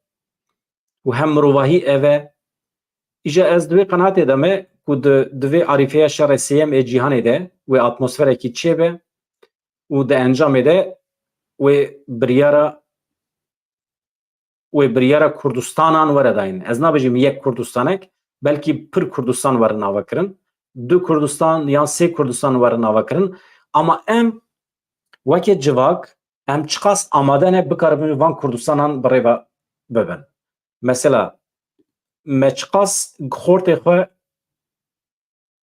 û hem mirovahî ev e. Îja ez di vê qenatê de me ku di, di vê arîfeya şerê sêyem ê cîhanê de wê atmosferekî çêbe û di encamê de wê biryara wê biryara Kurdistanan were dayîn. Ez nabêjim yek Kurdistanek, belkî pir Kurdistan werin avakirin. Du Kurdistan yan sê Kurdistan werin avakirin. Ama em weke civak, em çiqas amade ne bikaribin van Kurdistanan bi rê ve bibin. Mesela, me çiqas xortê xwe,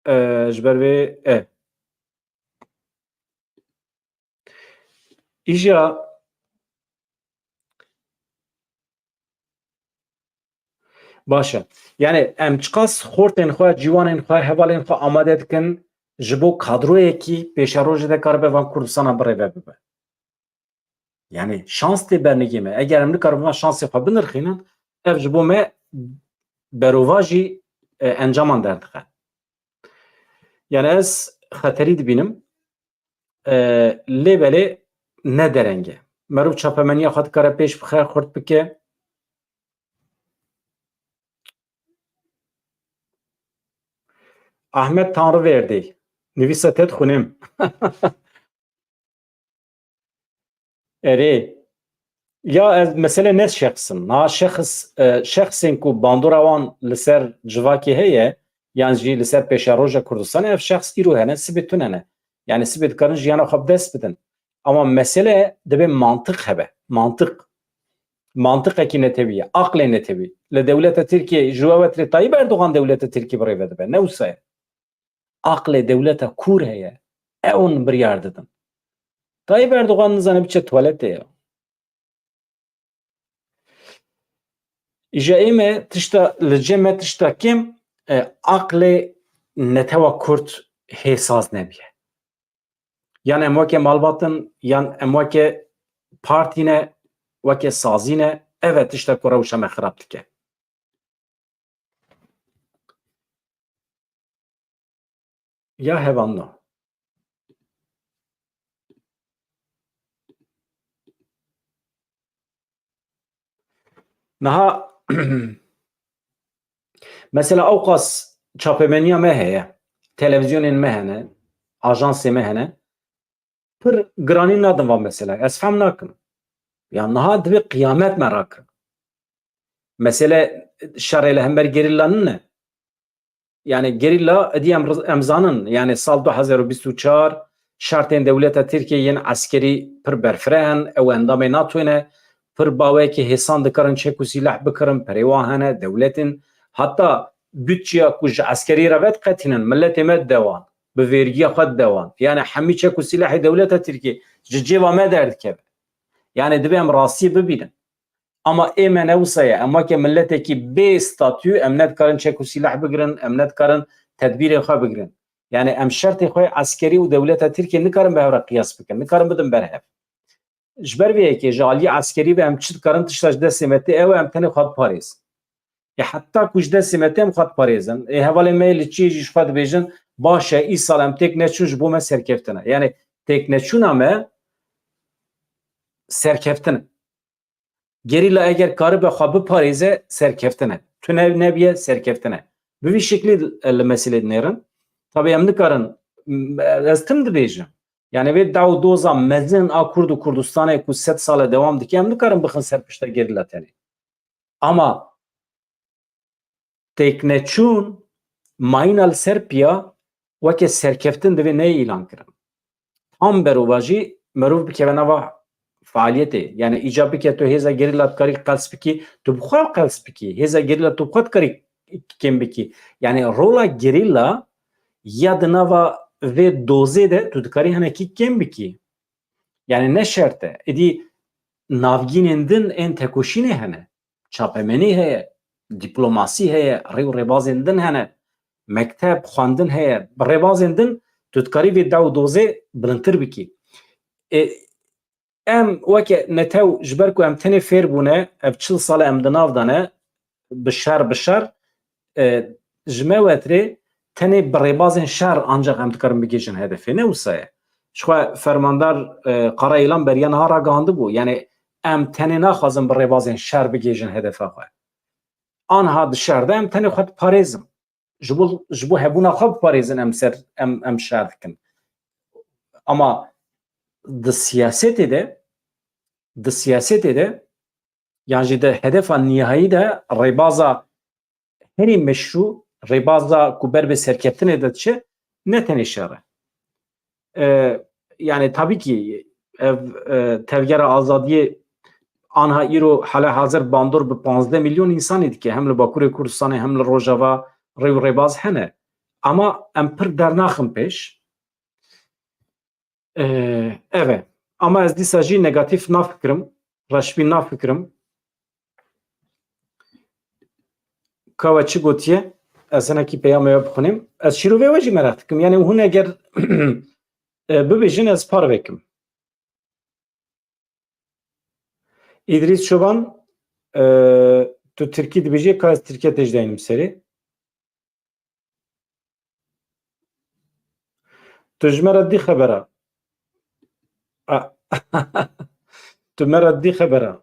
e, ji ber vê, e. Îja baş e. Yanî em çiqas xortên xwe, ciwanên xwe, hevalên xwe amade dikin ji bo kadroyekî pêşerojê de karibe van Kurdistana bi rê ve bibe. Yanî şans tê bernigê me. Eger em nikaribin van şansê xwe binirxînin, ev ji bo me berovajî, e, encaman derdixe. Yanî ez xeterî dibînim. E, lê belê ne dereng e. Merov çapemeniya xwe dikare pêş bixe, xurt bike. Ahmet Tanrıverdi. Nivîsa te dixwînim. Erê. Ya ez mesele ne şexs in. Na şexs, e, şexsên ku bandora wan li ser civakê heye, yan jî li ser pêşeroja Kurdistanê, ev şexs îro hene, sibê tune ne. Yani sibê dikarin jiyana xwe bi dest bidin. Ama mesele dibe mantiq hebe. Mantiq. Mantiqekî netewî ye. Aqlê netewî. Li dewleta Tirkiyê ji we wetirê Tayyip Erdogan dewleta Tirkiyê bi rê ve dibe. Ne wisa ye. Aqlê dewleta kûr heye. Ewn biryar didin. Tayyip Erdogan nizane biçe tuwaletê ya. Îja ê me tişta, li cem me tişta kêm, e, aqlê netewa Kurd hê saz nebiye. Yan em weke malbat in, yan em weke partî ne, weke sazî ne, ev e tişta ku rewşa me xirab dike. Ya hevalno. Niha mesela ewqas çapemeniya me heye, televîzyonên me hene, ajansê me hene, pir giranî nadin van meseleyê. Ez fehm nakim. Ya niha divê qiyamet me rakin. Mesele şerê li hember gerîla nine. Yani gerîla, êdî em, em zanin, yani sal du hezar û bîst û çar şertên dewleta Tirkiyê yên eskerî pir berfireh in, ew endamê NATO ne, pir bawekî hêsan dikarin çek û sîleh bikirin, perê wan hene, dewletên, heta budçeya ku ji eskerî re vediqetînin, miletê me dide wan, bi vergiya xwe dide wan. Yani hemî çek û sîlehê dewleta Tirkiyê ji cêba me derdikeve. Yani divê em rastiyê bibînin. Ama ê me ne wisa ye. Em weke miletekî bê statû, em ne dikarin çek û sîleh bigirin, em ne dikarin tedbîrên xwe bigirin. Yani em şertê xwe eskerî û dewleta Tirkiye nikarin bi hev re qiyas bikin, nikarin bidin ber hev. Ji ber vê yekê ji aliyê eskerî ve em çi dikarin tişta ji destê me tê ew e, em tenê xwe biparêzin. Ê heta ku ji destê me tê em xwe diparêzin. Ê hevalên me yê li çiyê jî ji xwe dibêjin, baş e, îsal em têk neçûn ji bo me serkeftin e. Yani têk neçûna me serkeftin e. Gerîla eger karibe xwe biparêze, serkeftin e. Tune nebiye, serkeftin e. Bi vî şeklî li meselê dinêrin. Tabii em nikarin, m-, ez tim dibêjim. Yani vê daw doza mezin a Kurd û Kurdistanê ku sed sal e dewam dike, em nikarin bixin ser pişta gerîla tenê. Ama têkneçûn mayîna li ser piya weke serkeftin divê neyê îlan kirin. Tam berovajî merov bikeve nava faaliyetê. Yani îca bike tu hêza gerîla dikarî qels bikî, tu bi xwe qels bikî. Hêza gerîla tu bi xwe dikarî kêm bikî. Yani rola gerîla ya di nava vê dozê de tu dikarî hinekî kêm bikî. Yani ne şert e. Êdî navgînên din ên tekoşînê hene. Çapemenî heye, dîplomasî heye, rê û rêbazên din hene. Mekteb, xwendin heye. Bi rêbazên din tu dikarî vê daw dozê bilindtir bikî. E, em weke netew, ji ber ku em tenê fêr bûne, ev çil sal e em di nav de ne, bi şer, bi şer, e, ji me wetirê tenê bi rêbazên şer ancaq em dikarin bigihîjin hedefê. Ne wisa ye. Ji xwe fermandar, e, Karayilan beriya niha ragihandibû. Yani em tenê naxwazin bi rêbazên şer bigihîjin hedefa xwe. Anha di şer de em tenê xwe diparêzin. Ji bo, ji bo hebûna xwe biparêzin em ser, em, em şer dikin. Ama di siyasetê de, di siyasetê de, yan jî di hedefa nihayî de rêbaza herî meşrû, rêbaza ku ber bi serkeftinê de diçe, ne tenê şer e. E, yani tabii ki ev, e, tevgera azadiyê anha îro hale hazir bandor bi panzdeh milyon insanê dike. Hem li Bakurê Kurdistanê hem li Rojava rê û rêbaz hene. Ama em pir dernaxin pêş. Ee, ev e. Ama ez dîsa jî negatîf nafikirim, reşbî nafikirim. Ka we çi gotiye? Ez hinekî peyamê we bixwînim. Ez şîrovê we jî meraq dikim. Yani hûn eger, e, bibêjin ez par vekim. Îdrîs Çoban, e, tu tirkî dibêjî, ka ez tirkî tê jî deynim serê. Tu ji me re dî xebera. A, tu me re dî xebera.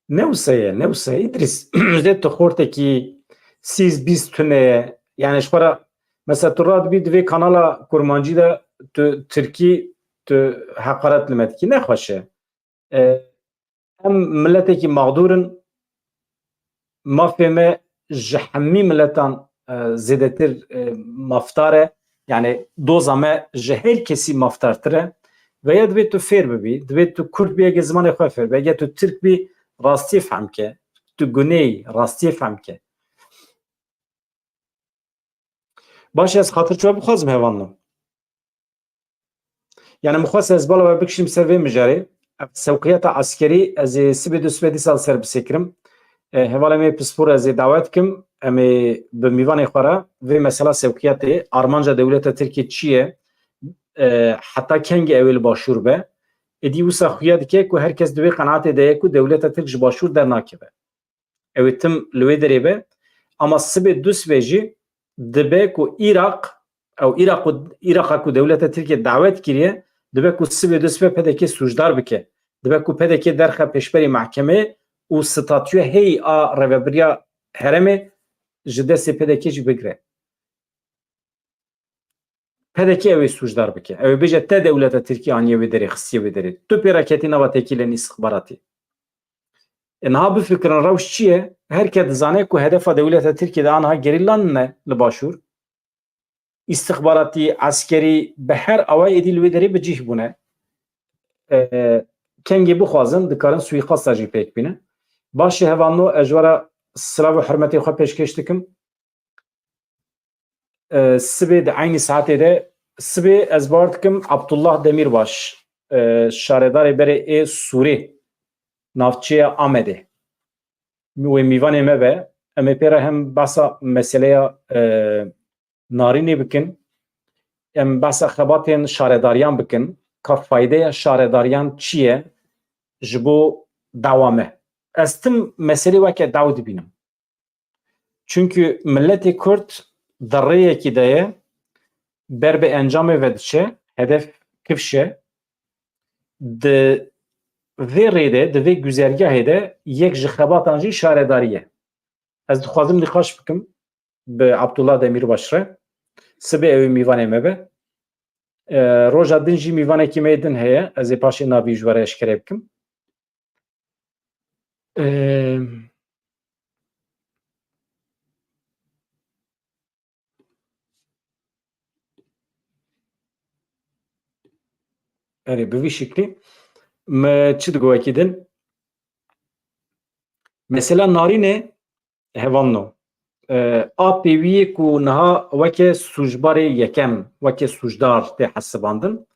Ne wisa ye, ne wisa ye. Îdrîs, zê tu xortekî sîz bîst tune ye. Yani ji xwe re, mesela tu radibî di vê kanala kurmancî de tu tirkî, tu heqaret li me dikî. Nexweş e. E, em miletekî mexdûr in. Mafê me ji hemî miletan, e, zêdetir, e, mafdar e. Yani doza me ji her kesî mafdartir e. Ve ya divê tu fêr bibî, divê tu kurd bî, eger zimanê xwe fêr bî, eger tu tirk bî, rastiyê fehm ke. Tu guneyî, rastiyê fehm ke. Baş e, ez xatir çawa bixwazim hevalno. Yani min xwest ez bala we bikişim ser vê mijarê. Ev sewqiyeta eskerî ez ê sibê du sibê dîsa li ser bisekirim. E, hevalê me pispor ez ê dawet kim. Em ê bi mîvanê xwe re vê mesela sewqiyetê, armanca dewleta Tirkiyê çi ye? E, heta kengî ew ê li başûr be? Êdî wisa xuya dike ku her kes di wê qenaatê de ye ku dewleta Tirk ji başûr dernakeve. Ew ê tim li wê derê be. Ama sibê du sibê jî dibe ku Iraq, ew Iraq û, Iraqa ku dewleta Tirkiye dawet kiriye, dibe ku sibê du sibê P D K sûcdar bike. Dibe ku P D K derxe pêşberî mehkemeyê û statûya heyî a rêvebiriya herêmê ji destê P D K jî bigire. P D K ew ê sûcdar bike. Ew ê bêje te dewleta Tirkiyê aniye wê derê, xistiye wê derê. Tu pê re ketî nava tekîlên îstixbaratî. E, niha bifikirin rewş çi ye? Her kes dizane ku hedefa dewleta Tirkiyê de aniha gerîla nîne li Başûr. Îstixbaratî, eskerî, bi her awayê êdî li wê derê bi cih bûne. E, kengê bixwazin, dikarin suîqasta jî pêk bînin. Baş e, hevalno, ez ji we re silav û hurmetê xwe pêşkêş dikim. E, sibê di eynî saetê de, sibê ez bawer dikim Abdullah Demirbaş, e, şaredarê berê ê Sûrê, navçeya Amedê, wê mîvanê me be. Em ê pê re hem behsa meseleya, e, Narînê bikin, em behsa xebatên şaredariyan bikin, ka faydeya şaredariyan çi ye ji bo dawa me. Ez tim meselê weke daw dibînim. Çunkî miletê Kurd di rêyekî de ye, ber bi encamê ve diçe, hedef kifş e. Di vê rê de, di vê güzergahê de yek ji xebatan jî şaredarî ye. Ez dixwazim nîqaş bikim bi Abdullah Demirbaş re. Sibê ew ê mîvanê me be. E, roja din jî mîvanekî me yê din heye. Ez ê paşê navî ji we re eşkere bikim. Eee, erê, bi vî şiklî. Me çi digo wekî din? Mesela Narînê hevalno. E, a pêwiyê ku niha weke sûcbarê yekem, weke sûcdar tê hesibandin,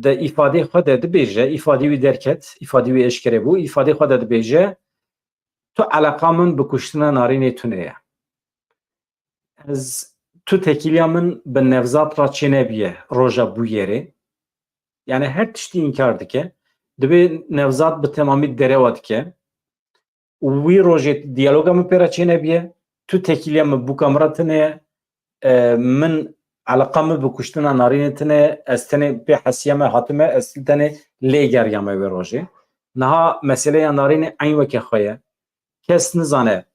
di îfadê xwe de dibêje, îfadê wî derket, îfadê wî eşkere bû, îfadê xwe de dibêje, tu eleqa min bi kuştina Narînê tune ye. Ez, tu tekîliya min bi Nevzat re çênebiye roja bûyerê. Yani her tiştî înkar dike. Dibê Nevzat bi temamî derewa dike. Û wî rojê diyaloga min pê re çênebiye. Tu tekîliya min bûka min re tune ye. E, min eleqa min bi kuştina Narînê tune ye. Ez tenê pê hesiyame hatime, ez tenê lê geriyame wê rojê. Niha meseleya Narînê eyn weke xwe ye. Kes nizane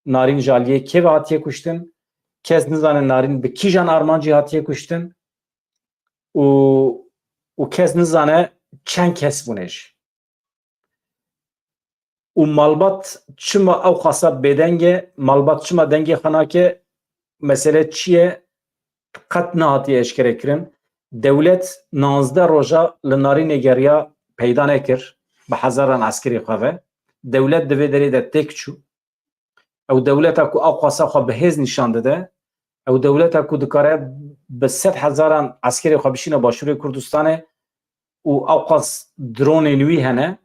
Narîn ji aliyê kê ve hatiye kuştin. Kes nizane Narîn bi kîjan armancî hatiye kuştin. Û, û kes nizane çend kes bûne jî. Û malbat çima ew qasa bêdeng e, malbat çima dengê xwe nake, mesele çi ye, qet nehatiye eşkere kirin. Dewlet nanzdeh roja li Narînê geriya peyda nekir, bi hezaran eskerê xwe ve. Dewlet di vê derê de têk çû. Ew dewleta ku ew qasa xwe bi hêz nîşan dide, ew dewleta ku dikare bi sed hezaran eskerê xwe bişîne Başûrê Kurdistanê û ew qas dronên wî hene,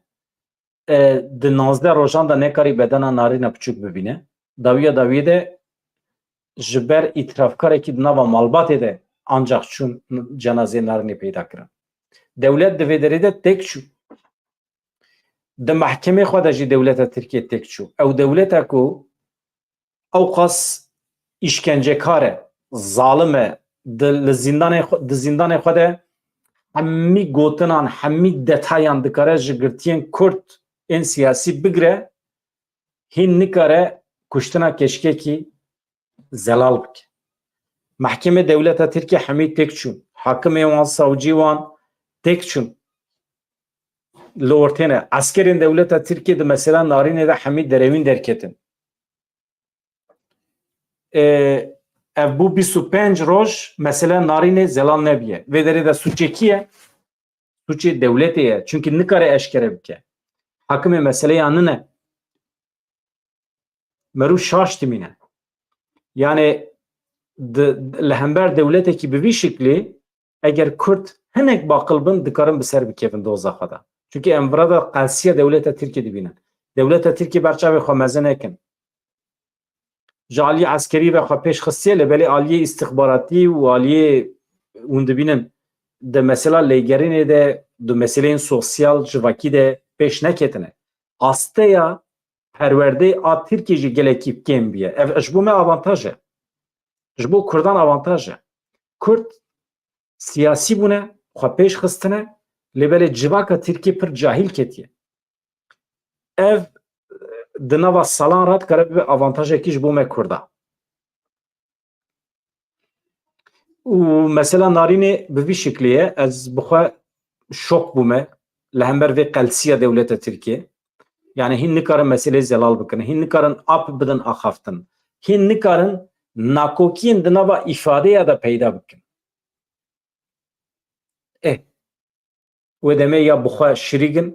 e, di nanzdeh rojan de nekarî bedena Narîna piçûk bibîne. Dawiya dawiyê de ji ber îtirafkarekî di nava malbatê de ancax çûn cenazeyê Narînê peyda kirin. Dewlet di vê derê de têk çû. Di mehkemê xwe de jî dewleta Tirkiyê têk çû. Ew dewleta ku ew qas îşkencekar e, zalim e, di, li zîndanê xwe, di zîndanê xwe de hemî gotinan, hemî detayan dikare ji girtiyên Kurd ên siyasî bigire, hîn nikare kuştina keçikekî zelal bike. Mehkemê dewleta Tirkiyê hemî têk çûn. Hakimê wan, savcî wan têk çûn. Li ortê ne. Eskerên dewleta Tirkiyê di mesela Narînê de hemî derewîn derketin. E, ev bû bîst û pênc roj mesela Narînê zelal nebiye. Vê derê de sûcê kî ye? Sûcê dewletê ye. Çunkî nikare eşkere bike. Hakimê meseleya nine. Merû şaş dimîne. Yani di, li hember dewletekî bi vî şiklî eger Kurd hinek baqil bin, dikarin bi ser bikevin doza xwe de. Çunkî em vira de qelsiya dewleta Tirkiyê dibînin. Dewleta Tirkiyê ber çavê xwe meze nekin. Ji aliyê eskerî ve xwe pêş xistiye, lê belê aliyê îstixbaratî û aliyê hûn dibînin di mesela lêgerînê de, di meseleyên sosyal, civakî de pêş neketine. Asteya perwerdeyê a Tirkiyê jî gelekî kêm biye. Ev ji bo me avantaj e. Ji bo Kurdan avantaj e. Kurd siyasî bûne, xwe pêş xistine, lê belê civaka Tirkiyê pir cahîl ketiye. Ev di nava salan re dikare bibe avantajekî ji bo me Kurda. Û mesela Narînê bi vî şiklî ye, ez bi xwe şok bûme li hember vê qelsiya dewleta Tirkiyê. Yani hîn nikarin meselê zelal bikin, hîn nikarin ap bidin axaftin, hîn nikarin nakokiyên di nava îfadeya de peyda bikin. Eh, wê demê ya bi xwe şirîk in,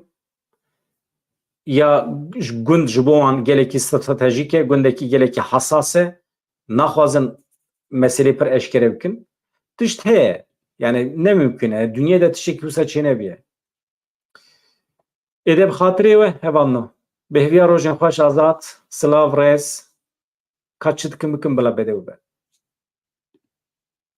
ya ji gund ji bo wan gelekî stratejîk e, gundekî gelekî hesas e, naxwazin meselê pir eşkere bikin. Tişt heye, yani ne mimkun e, dinyê de tiştekî wisa çênebiye. Êdî bi xatirê we hevalno. Bi hêviya rojên xweş Azad, silav, rêz, ka çi dikin bikin bila bedew be.